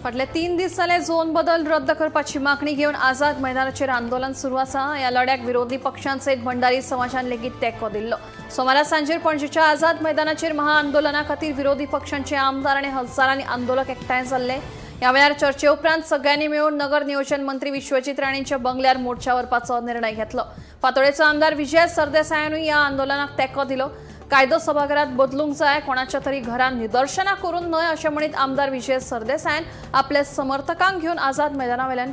फाटले 3 दीस जाले झोन बदल रद्द करपाची मागणी घेवन आझाद मैदानाचेर आंदोलन सुरू आसा. ह्या लढ्याक विरोधी पक्षां सयत भंडारी समाजान लेगीत तेंको दिल्लो. सोमारा सांजेर पणजेच्या आझाद मैदानाचेर महाआंदोलना खातीर विरोधी पक्षांचे आमदार आनी हजारांनी आंदोलक एकठांय जाल्ले. ह्या वेळार चर्चे उपरांत सगळ्यांनी मेळून नगर नियोजन मंत्री विश्वजीत राणेंच्या बंगल्यार मोर्चा व्हरपाचो निर्णय घेतलो. फातोडेचो आमदार विजय सरदेसायानूय ह्या आंदोलनाक तेंको दिलो. कायदो सभाघरात बदलूंक जाय, कोणाच्या तरी घरान निदर्शनां करून न्हय अशें म्हणीत आमदार विजय सरदेसायान आपल्या समर्थकांक घेवन आझाद मैदानावेल्यान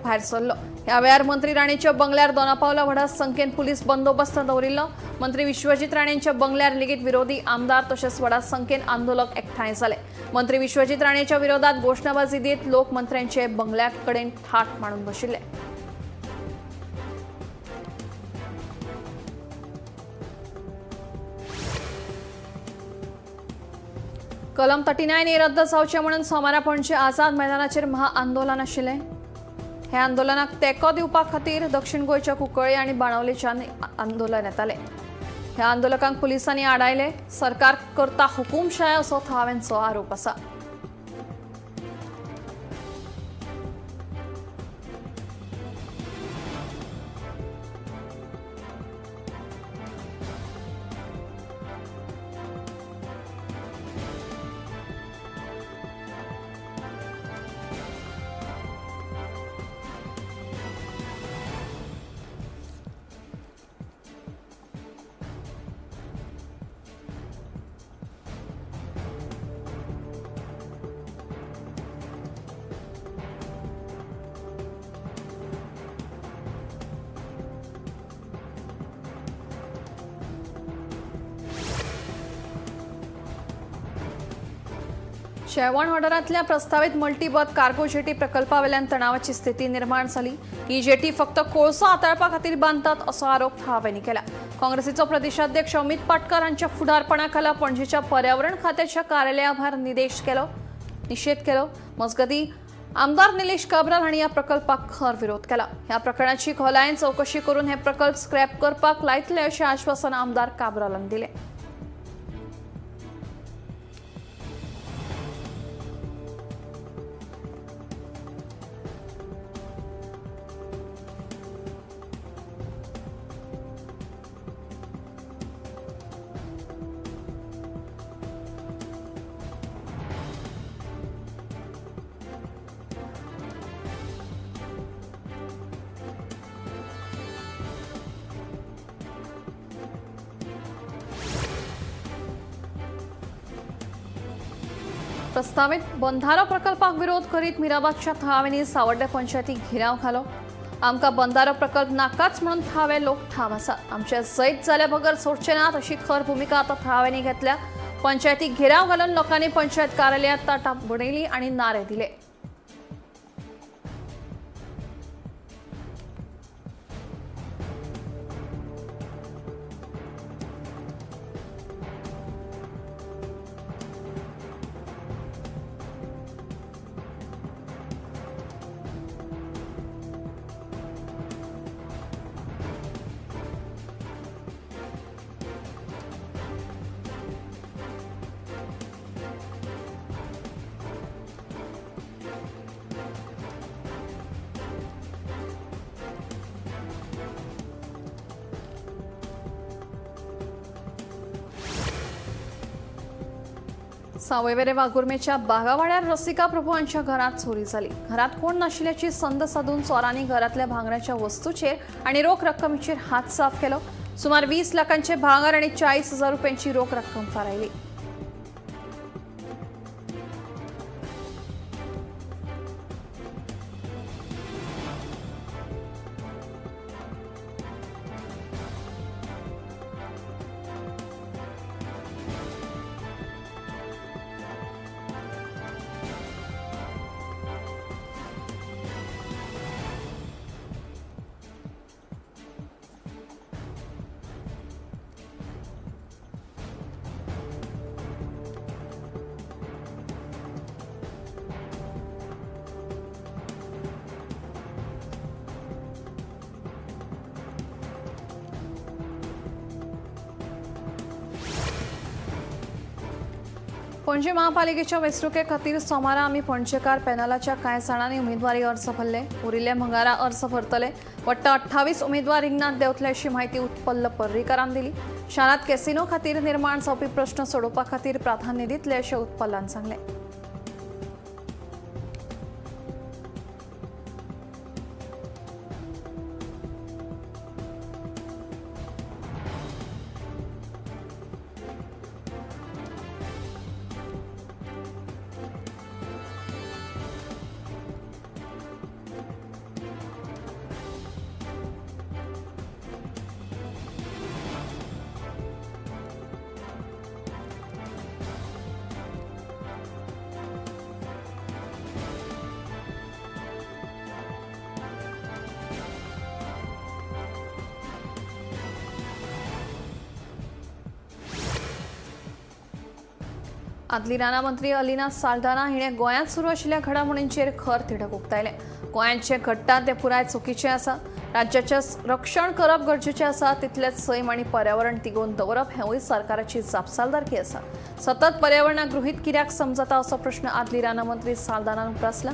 भायर सरलो. ह्या वेळार मंत्री राणेच्या बंगल्यार दोनापावला व्हडा संख्येन पुलीस बंदोबस्त दवरिल्लो. मंत्री विश्वजीत राणेंच्या बंगल्यार लेगीत विरोधी आमदार तशेंच व्हडा संख्येन आंदोलक एकठांय जाले. मंत्री विश्वजीत राणेच्या विरोधात घोशणाबाजी दीत लोक मंत्र्यांचे बंगल्या कडेन थाट मांडून बशिल्ले. कलम 39 ए रद्द जावचें म्हणून सोमारा पणजे आझाद मैदानाचेर महाआंदोलन आशिल्लें. हे आंदोलनाक तेंको दिवपा खातीर दक्षिण गोंयच्या कुंकळ्ळी आनी बाणावलेच्यान आंदोलन येतालें. ह्या आंदोलकांक पुलिसांनी आडायले. सरकार करता हुकुमशाय असो थळाव्यांचो आरोप आसा. शेवण वाठारांतल्या प्रस्तावीत मल्टीबर्थ कार्गो जेटी प्रकल्पावेल्यान तणावाची स्थिती निर्माण जाली. ही जेटी फक्त कोळसो हाताळपा खातीर बांदतात असो आरोप थळाव्यांनी केला. काँग्रेसीचो प्रदेशाध्यक्ष अमित पाटकर हांच्या फुडारपणाखाला पणजेच्या पर्यावरण खात्याच्या कार्यालया भायर निशेध केलो. मजगतीं आमदार निलेश काब्राल हांणी ह्या प्रकल्पाक खर विरोध केला. ह्या प्रकरणाची खोलायेन चवकशी करून हे प्रकल्प स्क्रॅप करपाक लायतले अशें आश्वासन आमदार काब्रालान दिलें. प्रस्तावित बंधारो प्रकल्पाक विरोध करीत मिराबादच्या थळाव्यांनी सावड्डे पंचायतीक घेराव घालो. आमकां बंधारो प्रकल्प नाकाच म्हणून थळावे लोक ठाम आसात. आमचे जैत जाल्या बगर सोडचे नात अशी खर भुमिका आतां थळाव्यांनी घेतल्या. पंचायतीक घेराव घालून लोकांनी पंचायत कार्यालयात ताटां बडयली आनी नारे दिले. सावयवेरे वाघुर्मेच्या बागावाड्यार रसिका प्रभू हांच्या घरात चोरी जाली. घरात कोण नाशिल्ल्याची संद साधून चोरांनी घरातल्या भांगराच्या वस्तूचेर आनी रोख रक्कमेचेर हात साफ केलो. सुमार 20 लाखांचे भांगर आनी 40,000 रुपयांची रोख रक्कम फारायली. पणजी महापालिकेच्या वेंचणुके खातीर सोमारा आमी पणजेकार पॅनलाच्या कांय जाणांनी उमेदवारी अर्ज भरले. उरिल्ले मंगळारा अर्ज भरतले. वट्ट 28 उमेदवार रिंगणात देंवतले अशी माहिती उत्पल्ल पर्रीकारान दिली. शारांत कॅसिनो खातीर निर्माण जावपी प्रश्न सोडोवपा खातीर प्राधान्य दितले अशें उत्पल्लान सांगलें. आदली रानां मंत्री अलिना साल्दाना हिणें गोंयांत सुरू आशिल्ल्या घडामोडींचेर खर तिडक उक्तायलें. गोंयांत जें घडटा तें पुराय चुकीचें आसा. राज्याचें रक्षण करप गरजेचें आसा, तितलेंच सैम आनी पर्यावरण तिगोवन दवरप हेंवूय सरकाराची जापसालदारकी आसा. सतत पर्यावरणाक गृहीत कित्याक समजता असो प्रश्न आदली रानां मंत्री साल्दानान उप्रासला.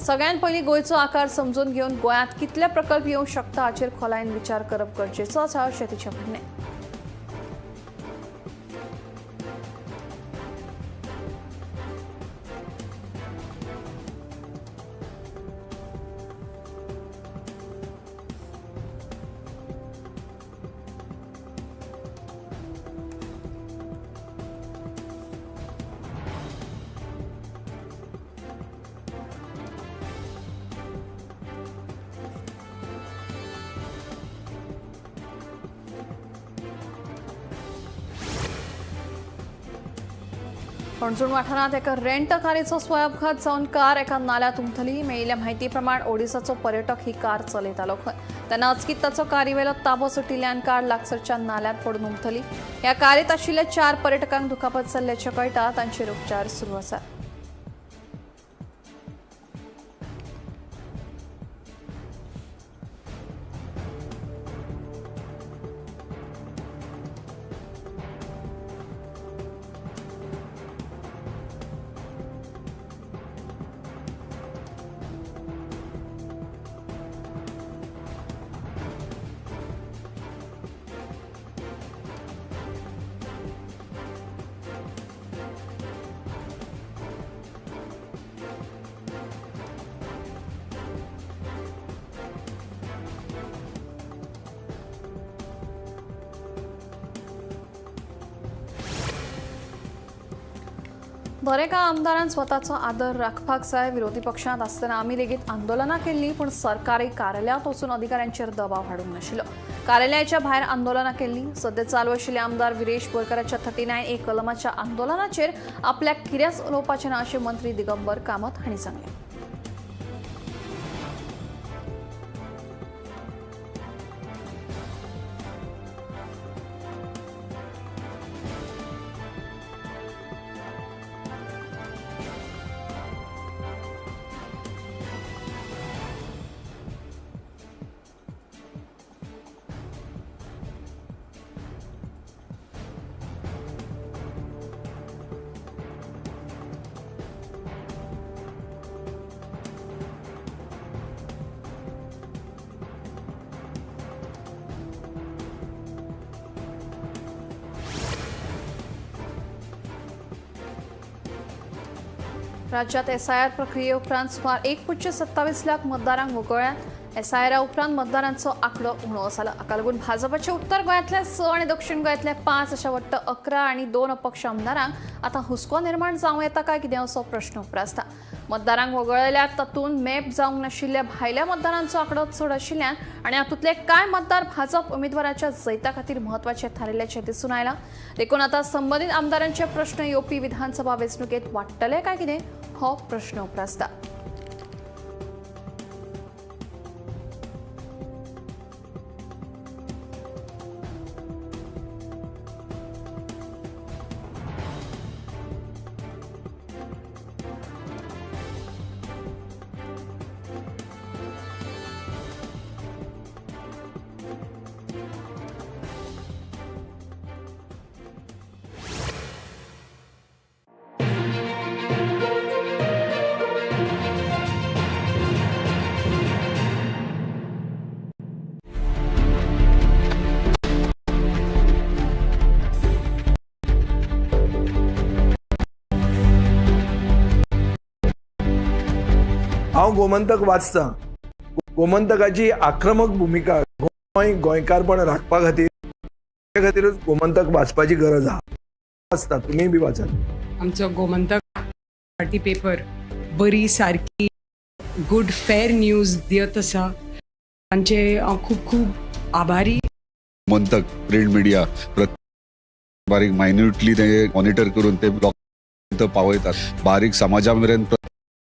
सगळ्यांत पयलीं गोंयचो आकार समजून घेवन गोंयांत कितले प्रकल्प येवंक शकता हाचेर खोलायेन विचार करप गरजेचो आसा अशें तिचें म्हणणें. पणजूण वाठारांत एका रेंट कारीचो स्वयंअपघात जावन कार एका नाल्यात उमथली. मेळिल्ल्या म्हायती प्रमाण ओडिसाचो पर्यटक ही कार चलयतालो खंय. तेन्ना अचकीत ताचो कारीवेलो ताबो सुटिल्ल्यान कार लागसरच्या नाल्यात पडून उमथली. ह्या कारीत आशिल्ल्या 4 पर्यटकांक दुखापत जाल्ल्याचें कळटा. तांचेर उपचार सुरू आसात. दरेका आमदारान स्वताचो आदर राखपाक जाय. विरोधी पक्षांत आसतना आमी लेगीत आंदोलनां केल्लीं, पूण सरकारी कार्यालयांत वचून अधिकाऱ्यांचेर दबाव हाडूंक नाशिल्लो. कार्यालयाच्या भायर आंदोलनां केल्लीं. सद्या चालू आशिल्ल्या आमदार विरेश बोरकाराच्या 39A कलमाच्या आंदोलनाचेर आपल्याक कितेंच उलोवपाचें ना अशें मंत्री दिगंबर कामत हांणी सांगलें. राज्यात एसआयआर प्रक्रिये उपरांत सुमार 1.27 लाख मतदारांक वगळ्ळ्यात. एसआयआरा उपरांत मतदारांचो आंकडो उणो जाला. हाका लागून भाजपाचे उत्तर गोंयांतले 6 आनी दक्षिण गोंयांतले 5 अशा वट्ट 11 आनी 2 अपक्ष आमदारांक आतां हुस्को निर्माण जावं येता काय कितें असो प्रश्न उप्रासता. मतदारांक वगळ्ळ्यात तातूंत मॅप जावंक नाशिल्ल्या भायल्या मतदारांचो आंकडो चड आशिल्ल्यान आनी हातूंतले कांय मतदार भाजप उमेदवाराच्या जैता खातीर म्हत्वाचे थारिल्ल्याचें दिसून आयलां. देखून आतां संबंदीत आमदारांचे प्रश्न येवपी विधानसभा वेंचणुकेंत वाडटले काय कितें हो प्रश्न उप्रासता. हांव गोमंतक वाचतां. गोमंतकाची आक्रमक भुमिका गोंय गोंयकारपण राखपा खातीर, ते खातीरूच गोमंतक वाचपाची गरज आहा. वाचता, तुमीय बी वाचात. आमचो गोमंतक पार्टी पेपर बरी सारकी गुड फेर न्यूज दियत आसा. तांचे हांव खूब खूब आभारी. गोमंतक प्रिंट मिडिया बारीक मायन्युटली ते मॉनिटर करून ते लोकांपर्यंत पावयतात. बारीक समाजा मेरेन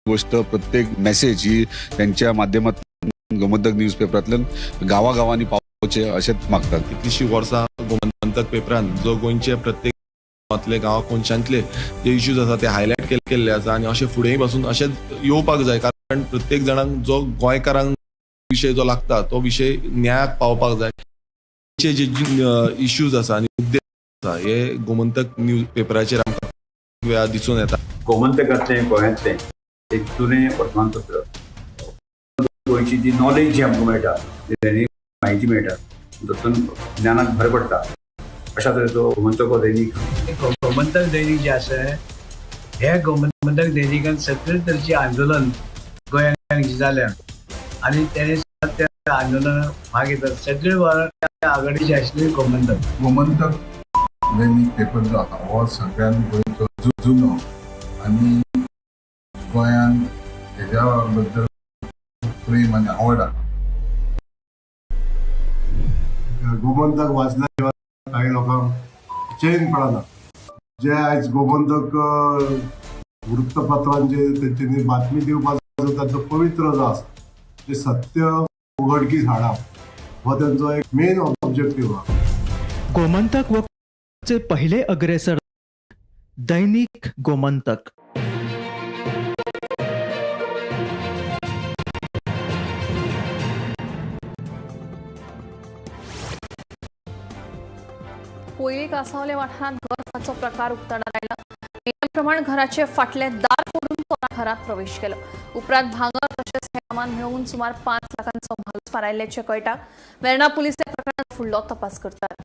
गोष्ट, प्रत्येक मेसेज ही त्यांच्या माध्यमातून गोमंतक न्यूज पेपरांतल्यान गावागावांनी पावचे अशेंच मागतात. कितलीशीं वर्सां गोमंतक पेपरान जो गोंयचे प्रत्येक गांवांतले, गांवा कोनशांतले जे इश्यूज आसा ते हायलायट केल्ले आसा आनी अशें फुडेंय पासून अशेंच येवपाक जाय, कारण प्रत्येक जाणांक जो गोंयकारांक विशय जो लागता तो विशय न्यायाक पावपाक जाय. जे जे इश्यूज आसा आनी मुद्दे आसा हे गोमंतक न्यूज पेपराचेर आमकां वेळार दिसून येता. गोमंतकांतलें गोंयांतलें एक जुनें वर्तमानपत्र. गोंयची जी नॉलेज जी आमकां मेळटा, जी म्हायती मेळटा, तातूंत ज्ञानाक भर पडटा. अशा तरेचो गोमंतक हो दैनीक. गोमंतक दैनिक जे आसा, हे गोमंतक दैनिकान सगळे तरेचे आंदोलन गोंयांत जे जाल्या आनी तेणे त्या आंदोलनात भाग घेतात सगळे आघाडीचे आशिल्ले गोमंतक. गोमंतक दैनिक पेपर जो आसा हो सगळ्यात गोंयचो जुनो आनी गोंयांत हेज्या बद्दल प्रेम आनी आवड आसा. गोमंतक वाचल्या काही लोकांक चेन पडना. जे आयज गोमंतक वृत्तपत्रांचे तेंच्यांनी बातमी दिवपाचो तांचो पवित्र जो आसा, जे सत्य उघडकीस हाडप हो तेंचो एक मेन ऑब्जेक्टीव आहा. गोमंतक व चे पहिले अग्रेसर दैनिक गोमंतक. कोयली कासावले वाठारांत घरफाचो प्रकार उक्ताडार आयला. नियमाप्रमाण घराचे फाटले दार फोडून चोरां घरात प्रवेश केलो. उपरांत भांगर तशेंच हेर सामान मेळून सुमार 5 लाखांचो म्हाल फारायल्ल्याचें कळटा. वेर्णा पुलीस ह्या प्रकरणात फुडलो तपास करतात.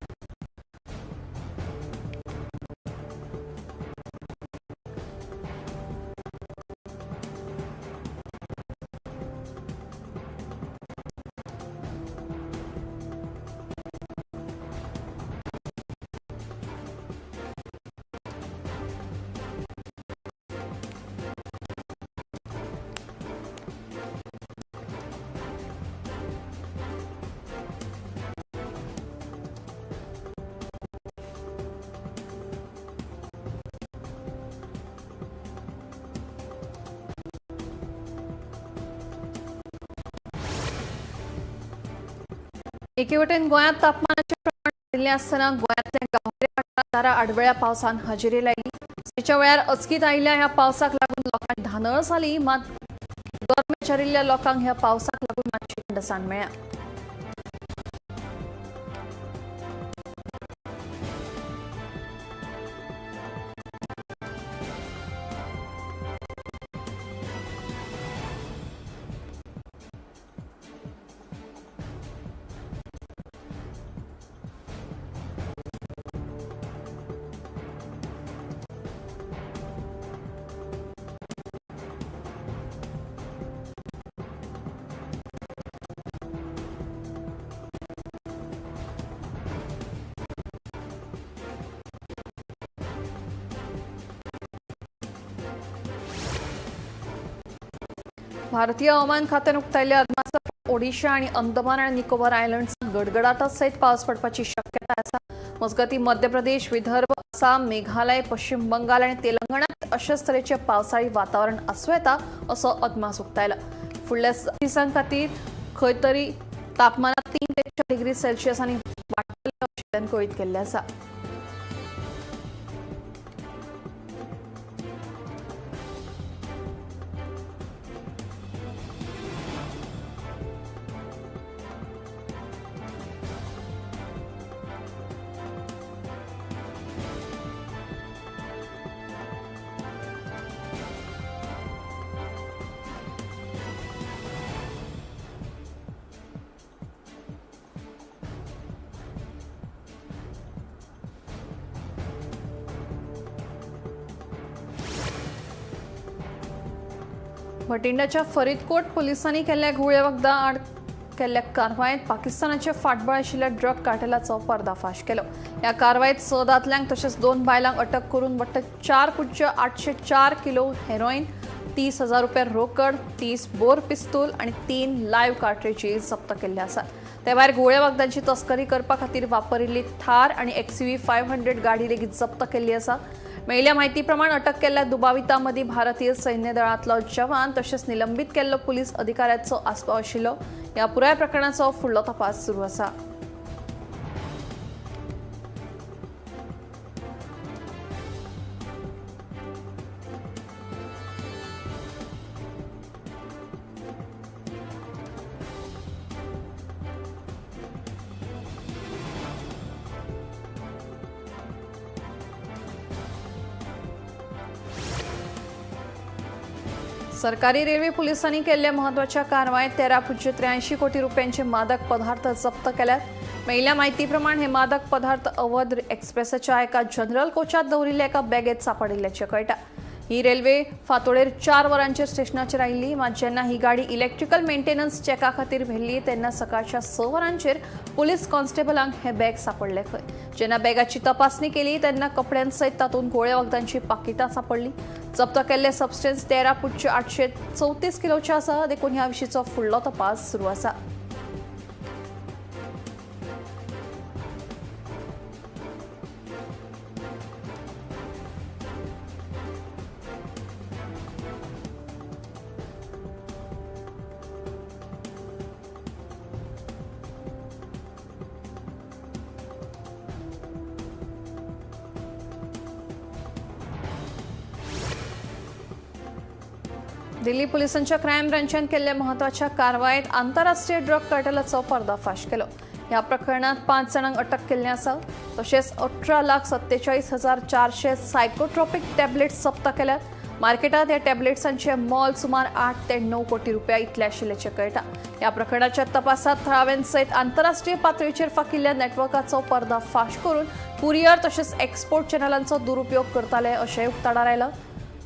एके वटेन गोंयांत तापमानाचें प्रमाण वाडिल्लें आसतना गोंयांतल्या गांवगिऱ्या वाठारांत आडवेळ्या पावसान हजेरी लायली. सदच्या वेळार अचकीत आयिल्ल्या ह्या पावसाक लागून लोकांक धानळ जाली, मात गरमे चरिल्ल्या लोकांक ह्या पावसाक लागून मातशी थंडसाण मेळ्ळ्या. भारतीय हवामान खात्यान उक्तायल्ल्या अदमासा ओडिशा आणि अंदमान आणि निकोबार आयलंड्स गडगडाटासयत पावस पडपाची शक्यता आसा. मजगतीं मध्य प्रदेश, विदर्भ, आसाम, मेघालय, पश्चिम बंगाल आणि तेलंगणात अशेच तरेचें पावसाळी वातावरण आसूं येता असो अदमास उक्तायला. फुडल्या दिसां खातीर खंय तरी तापमानात 3 ते 4 डिग्री सेल्सियस आनी वाडटलें अशें कळीत केल्लें आसा. भटिंडाच्या फरीदकोट पोलिसांनी केल्ल्या घुंवळे वखदां आड केल्ल्या कारवायेंत पाकिस्तानाचे फाटबळ आशिल्ल्या ड्रग कार्टेलाचो पर्दाफाश केलो. ह्या कारवायेंत 6 दादल्यांक तशेंच 2 बायलांक अटक करून वट्ट 4.804 किलो हेरोईन, 30,000 रुपया रोकड, 30 बोर पिस्तूल आनी 3 लायव्ह कार्ट्रेजी जप्त केल्ले आसात. ते भायर घुंवळे वखदांची तस्करी करपा खातीर वापरिल्ली थार आनी XUV 500 गाडी लेगीत जप्त केल्ली आसा. मेळिल्ल्या म्हायती प्रमाण अटक केल्ल्या दुबावितां मदीं भारतीय सैन्य दळांतलो जवान तशेंच निलंबीत केल्लो पुलीस अधिकाऱ्याचो आस्पाव आशिल्लो. ह्या पुराय प्रकरणाचो फुडलो तपास सुरू आसा. सरकारी रेल्वे पोलिसांनी केल्ल्या महत्वाच्या कारवायेत 13.83 कोटी रुपयांचे मादक पदार्थ जप्त केल्यात. मेळिल्ल्या म्हायतीप्रमाण हे मादक पदार्थ अवध एक्सप्रेसाच्या एका जनरल कोचात दवरिल्ल्या एका बॅगेत सापडिल्ल्याचें कळटा. ही रेल्वे फांतोडेर 4 वरांचेर स्टेशनाचेर आयिल्ली. मात जेन्ना ही गाडी इलेक्ट्रिकल मेंटेनन्स चॅका खातीर व्हेल्ली तेन्ना सकाळच्या 6 वरांचेर पुलीस कॉन्स्टेबलांक हे बॅग सापडले खंय. जेन्ना बॅगाची तपासणी केली तेन्ना कपड्यांसयत तातूंत गोळे वखदांची पाकिटां सापडली. जप्त केल्ले सबस्टन्स 13.834 किलोचे आसा. देखून ह्या विशींचो फुडलो तपास सुरू आसा. दिल्ली पोलिसांच्या क्रायम ब्रांचान केल्ल्या महत्वाच्या कारवायेत आंतरराष्ट्रीय ड्रग कार्टेलाचो पर्दाफाश केलो. ह्या प्रकरणात 5 जाणांक अटक केल्ली आसा. तशेंच 18,47,400 सायकोट्रॉपिक टॅबलेट्स जप्त केल्यात. मार्केटात ह्या टॅबलेट्सांचे मोल सुमार 8 ते 9 कोटी रुपया इतले आशिल्ल्याचें कळटा. ह्या प्रकरणाच्या तपासात थळाव्यांसयत आंतरराष्ट्रीय पातळीचेर फाकिल्ल्या नेटवर्काचो पर्दाफाश करून कुरियर तशेंच एक्सपोर्ट चॅनलांचो दुरुपयोग करताले अशेंय उक्ताडार आयलां.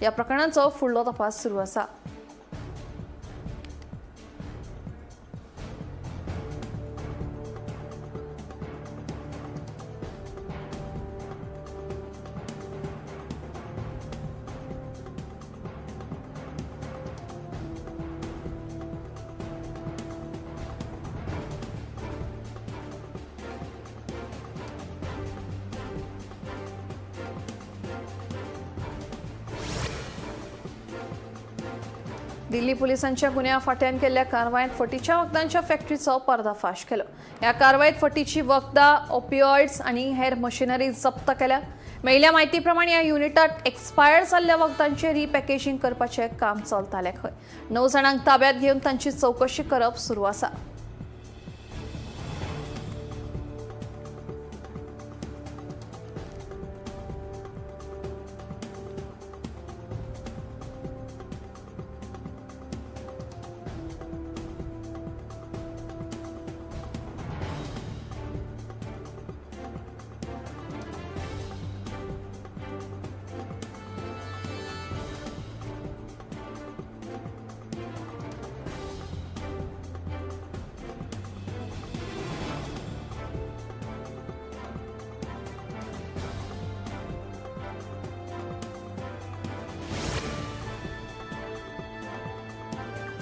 ह्या प्रकरणाचो फुडलो तपास सुरू आसा. दिल्ली पोलिसांच्या गुन्यांव फांट्यान केल्ल्या कारवायेंत फटीच्या वखदांच्या फॅक्टरीचो पर्दाफाश केलो. ह्या कारवायेत फटीची वखदां, ओपिओइड्स आनी हेर मशिनरी जप्त केल्या. मेळिल्ल्या म्हायती प्रमाण ह्या युनिटात एक्सपायर्ड जाल्ल्या वखदांचें रिपॅकेजींग करपाचें काम चलतालें खंय. 9 जाणांक ताब्यात घेवन तांची चवकशी करप सुरू आसा.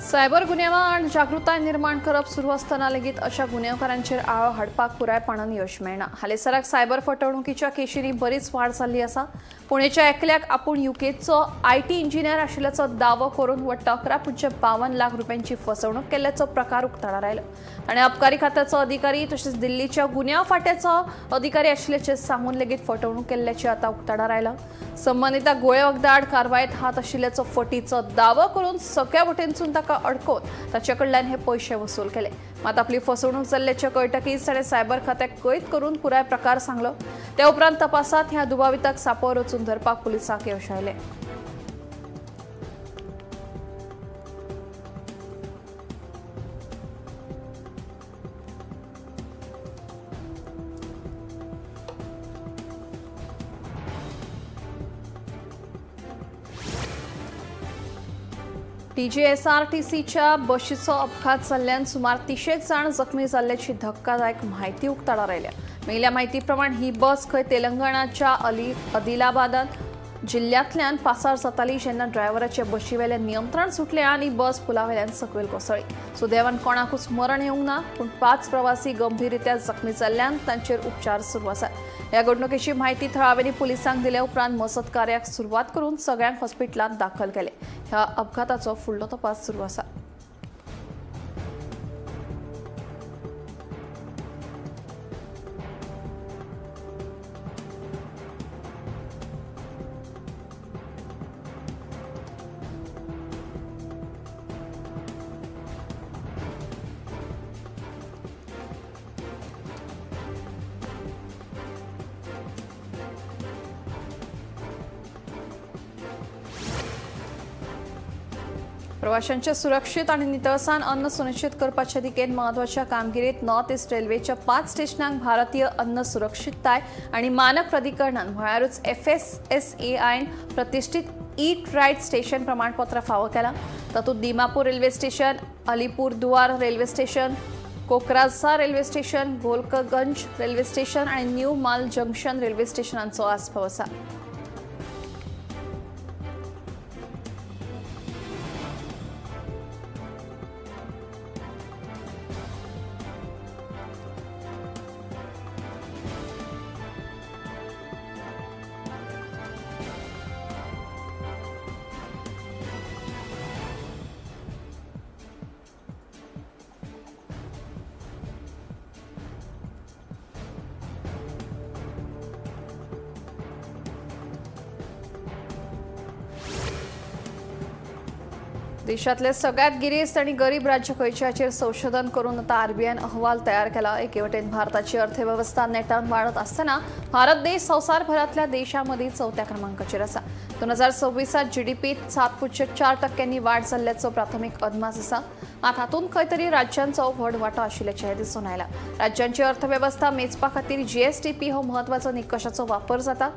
सायबर गुन्यांवां आड जागृताय निर्माण करप सुरू आसतना लेगीत अशा गुन्यांवकारांचेर आळो हाडपाक पुरायपणान यश मेळना. हालींसराक सायबर फटवणुकीच्या केशींनी बरीच वाड जाल्ली आसा. पुणेच्या एकल्याक आपूण युकेचो IT engineer आशिल्ल्याचो दावो करून वट्ट 11.52 लाख रुपयांची फसवणूक केल्ल्याचो प्रकार उक्ताडार आयलो. ताणें अबकारी खात्याचो अधिकारी तशेंच दिल्लीच्या गुन्यांव फांट्याचो अधिकारी आशिल्ल्याचें सांगून लेगीत फटवणूक केल्ल्याचें आतां उक्ताडार आयलां. संबंदिताक गोळे वखदां आड कारवायेत हात आशिल्ल्याचो फटीचो दावो करून सगळ्या वटेनसून ताका अडकोवन ताचे कडल्यान हे पयशे वसूल केले. मात आपली फसवणूक जाल्ल्याचें कळटकीच ताणें सायबर खात्याक कैद करून पुराय प्रकार सांगलो. त्या उपरांत तपासात ह्या दुबाविताक सापोर वचून धरपाक पुलिसांक यश आयलें. टीजीएसआरटीसीच्या बशीचो अपघात जाल्ल्यान सुमार 300 जाण जखमी जाल्ल्याची धक्कादायक म्हायती उक्ताडार आयल्या. मेळिल्ल्या म्हायती प्रमाण ही बस खंय तेलंगणाच्या अदिलाबादात जिल्ल्यांतल्यान पासार जाताली जेन्ना ड्रायव्हराचे बशीवेलें नियंत्रण सुटलें आनी बस पुलावेल्यान सकयल कोसळ्ळी. सुदैवान कोणाकूच मरण येवंक ना, पूण 5 प्रवासी गंभीररित्या जखमी जाल्ल्यान तांचेर उपचार सुरू आसात. ह्या घडणुकेची म्हायती थळाव्यांनी पुलिसांक दिल्या उपरांत मजत कार्याक सुरवात करून सगळ्यांक हॉस्पिटलांत दाखल केले. ह्या अपघाताचो फुडलो तपास सुरू आसा. प्रवाशांचे सुरक्षित आणि नितळसाण अन्न सुनिश्चित करपाच्या दिकेन म्हत्वाच्या कामगिरीत नॉर्थ ईस्ट रेल्वेच्या 5 स्टेशनांक भारतीय अन्न सुरक्षितताय आणि मानक प्राधिकरणान म्हळ्यारूच FSSAIन प्रतिष्ठित ईट रायट स्टेशन प्रमाणपत्र फावो केलां. तातूंत Dimapur railway station, Alipurduar railway station, Kokrajhar railway station, Golakganj railway station आणि न्यू माल जंक्शन रेल्वे स्टेशनांचो आस्पाव आसा. देशातले सगळ्यात गिरेस्त आणि गरीब राज्य खंयचे हाचेर संशोधन करून आता आरबीआयन अहवाल तयार केला. एके वटेन भारताची अर्थवेवस्था नेटान वाडत आसतना भारत देश संवसारभरांतल्या देशांमदीं 4थ्या क्रमांकाचेर आसा. 2026 जीडीपीत 7.4% वाड जाल्ल्याचो प्राथमीक अदमास आसा. मात हातूंत खंय तरी राज्यांचो व्हड वांटो आशिल्ल्याचें दिसून आयलां. राज्यांची अर्थवेवस्था मेजपा खातीर जीएसडीपी हो म्हत्वाचो निकशाचो वापर जाता.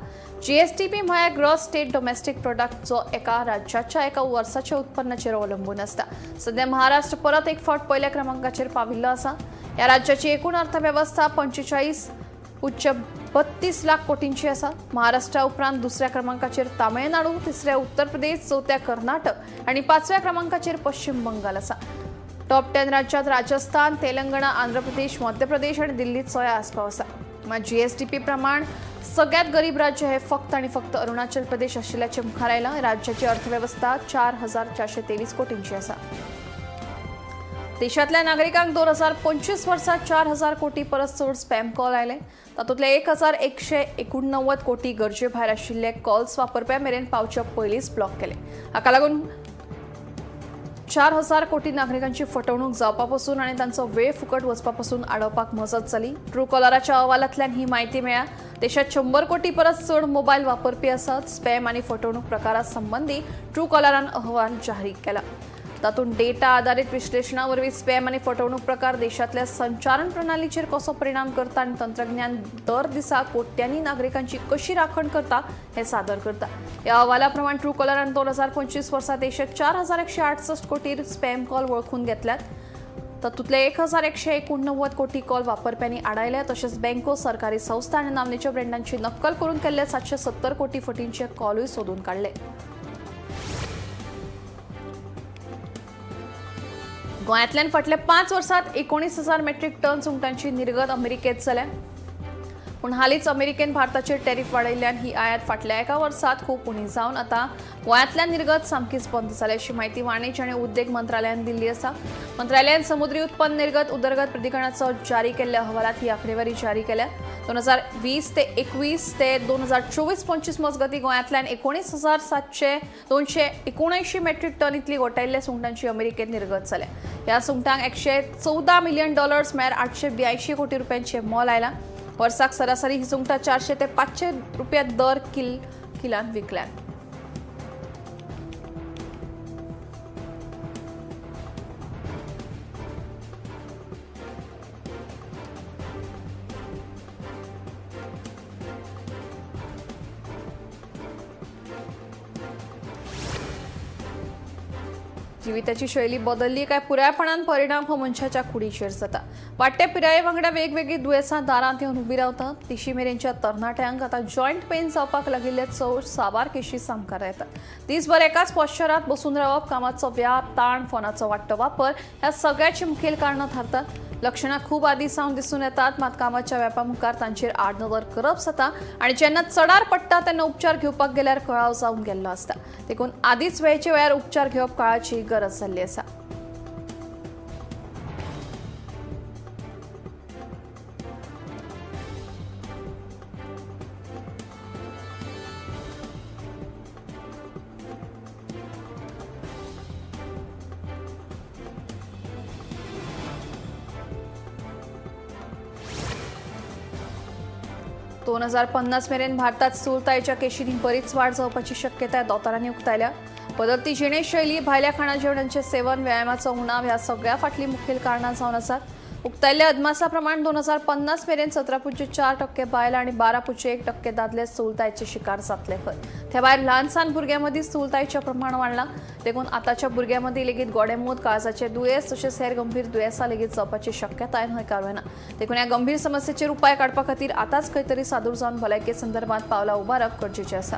जीएसडीपी म्हळ्यार ग्रॉस स्टेट डोमेस्टीक प्रोडक्ट, जो एका राज्याच्या एका वर्साच्या उत्पन्नाचेर अवलंबून आसता. सध्या महाराष्ट्र परत एक फावट पयल्या क्रमांकाचेर पाविल्लो आसा. ह्या राज्याची एकूण अर्थवेवस्था 45.32 लाख कोटींची आसा. महाराष्ट्रा उपरांत दुसऱ्या क्रमांकाचेर तामिळनाडू, तिसऱ्या उत्तर प्रदेश, चवथ्या कर्नाटक आणि 5व्या क्रमांकाचेर पश्चिम बंगाल आसा. टॉप 10 राज्यात राजस्थान, तेलंगणा, आंध्र प्रदेश, मध्य प्रदेश आणि दिल्लीचोय आस्पाव आसा. मात जीएसडीपी प्रमाण सगळ्यात गरीब राज्य हे फक्त आणि फक्त अरुणाचल प्रदेश आशिल्ल्याचें मुखार आयलां. राज्याची अर्थवेवस्था 4,423 कोटींची आसा. देशातल्या नागरिकांक 2025 वर्सात 4,000 कोटी परस चड स्पॅम कॉल आयले. तातूंतले 1,189 कोटी गरजे भायर आशिल्ले कॉल्स वापरप्या मेरेन पावच्या पयलींच ब्लॉक केले. हाका लागून 4,000 कोटी नागरिकांची फटवणूक जावपा पसून आनी तांचो वेळ फुकट वचपा पसून आडोवपाक मजत जाली. ट्रू कॉलराच्या अहवालांतल्यान ही म्हायती मेळ्ळ्या. देशात 100 कोटी परस चड मोबायल वापरपी आसात. स्पॅम आनी फटवणूक प्रकारा संबंदी ट्रू कॉलरान अहवाल जाहीर केला. तातूंत डेटा आदारीत विश्लेषणा वरवीं स्पॅम आनी फटवणूक प्रकार देशांतल्या संचारण प्रणालीचेर कसो परिणाम करता आनी तंत्रज्ञान दर दिसा कोट्यांनी नागरिकांची कशी राखण करता हें सादर करता. ह्या अहवाला प्रमाण ट्रू कॉलरान 2025 वर्सा देशात 4,168 कोटी स्पॅम कॉल वळखून घेतल्यात. तातूंतले 1,189 कोटी कॉल वापरप्यांनी आडायले. तशेंच बँको, सरकारी संस्था आनी नामनेच्या ब्रँडांची नक्कल करून केल्ले 770 कोटी फटींचे कॉलूय सोदून काडले. गोंयांतल्यान फाटल्या 5 वर्सांत 19,000 मेट्रीक टन सुंगटांची निर्गत अमेरिकेत जाल्या. पूण हालींच अमेरिकेन भारताचेर टॅरीफ वाडयल्ल्यान ही आयात फाटल्या एका वर्सात खूब उणी जावन आतां गोंयांतल्यान निर्गत सामकीच बंद जाल्या, अशी म्हायती वाणिज्य आनी उद्देग मंत्रालयान दिल्ली आसा. मंत्रालयान समुद्री उत्पन्न निर्गत उदरगत प्राधिकरणाचो जारी केल्ल्या अहवालात ही आंकडेवारी जारी केल्या. 2020 ते 21 ते 2024-25 मजगती गोंयांतल्यान 19,279 मेट्रीक टन इतली गोठायल्ल्या सुंगटांची अमेरिकेत निर्गत जाल्या. ह्या सुंगटांक $114 मिलियन म्हळ्यार 882 कोटी रुपयांचें मोल आयलां. वर्साक सरासरी ही सुंगटां 400 ते 500 रुपया दर किलान विकल्यात. जिविताची शैली बदलली काय पुरायपणान परिणाम हो मनशाच्या कुडीचेर जाता. वाडट्या पिराये वांगडा वेगवेगळीं दुयेंसां दारांत येवन उबी रावतात. तिशी मेरेनच्या तरणाट्यांक आतां जॉयंट पेन जावपाक लागिल्ले चड साबार केशी सामकार येतात. दिसभर एकाच पॉश्चरात बसून रावप, कामाचो व्याप, ताण, फोनाचो वाडटो वापर ह्या सगळ्याची मुखेल कारणां थारतात. लक्षणां खूब आदीं सावन दिसून येतात, मात कामाच्या व्यापा मुखार तांचेर आडनदर करप जाता आनी जेन्ना चडार पडटा तेन्ना उपचार घेवपाक गेल्यार कळाव जावन गेल्लो आसता. देखून आदींच वेळचे वेळार उपचार घेवप काळाची गरज जाल्ली आसा. 2050 मेरेन भारतात स्थूलतायेच्या केशींनी बरीच वाड जावपाची शक्यताय दोतोरांनी उक्तायल्या. बदलती जिणेशैली, भायल्या खाणा जेवणांचें सेवन, व्यायामाचो उणाव ह्या सगळ्या फाटलीं मुखेल कारणां जावन आसात. उक्तायल्ल्या अदमासा प्रमाण 2050 मेरेन 17.4% बायलां आनी 12.1% दादले स्थूलतायेचे शिकार जातले खंय. त्या भायर ल्हान सान भुरग्यां मदीं स्थूलतायेचें प्रमाण वाडलां. देखून आतांच्या भुरग्यां मदीं लेगीत गोडेंमूत, काळजाचे दुयेंस तशेंच हेर गंभीर दुयेंसां लेगीत जावपाची शक्यताय न्हयकारूं येना. देखून ह्या गंभीर समस्येचेर उपाय काडपा खातीर आतांच खंय तरी सादूर जावन भलायके संदर्भात पावलां उबारप गरजेचें आसा.